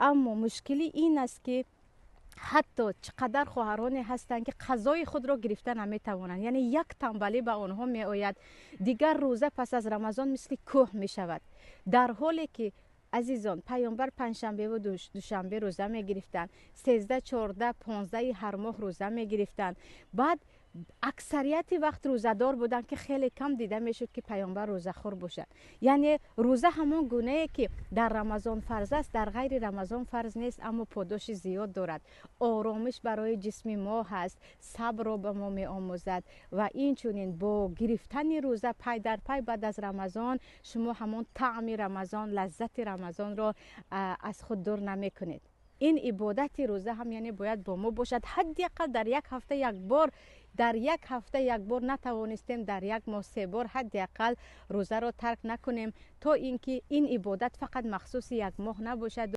Аммо мушкилӣ ин аст, ки ҳатто чӣ қадар хоҳароне ҳастанд, ки қазои худро гирифта наметавонанд, яъне як тамбалӣ ба онҳо меояд, дигар рӯза пас аз Рамазон мисли кӯҳ мешавад. Дар ҳоле ки, азизон, паёмбар панҷшанбеву душанбе рӯза мегирифтанд, 13, 14, 15-и ҳар моҳ рӯза мегирифтанд. Баъд аксарияти вақт рӯзадор буданд, ки хеле кам дида мешуд, ки паёмбар рӯзахӯр бошад. Яъне рӯза ҳамон гунае, ки дар Рамазон фарз аст, дар ғайри Рамазон фарз нест, аммо подоши зиёд дорад, оромиш барои ҷисми мо ҳаст, сабрро ба мо меомӯзад. Ва инчунин бо гирифтани рӯза пай дар пай баъд аз Рамазон шумо ҳамон таъми Рамазон, лаззати Рамазонро аз худ дур намекунед. Ин ибодати рӯза ҳам, яъне, бояд бо мо бошад ҳадди ақал дар як ҳафта як бор. Дар як ҳафта як бор натавонистем, дар як моҳ се бор ҳадди ақал рӯзаро тарк накунем, то ин ки ин ибодат фақат махсуси як моҳ набошад.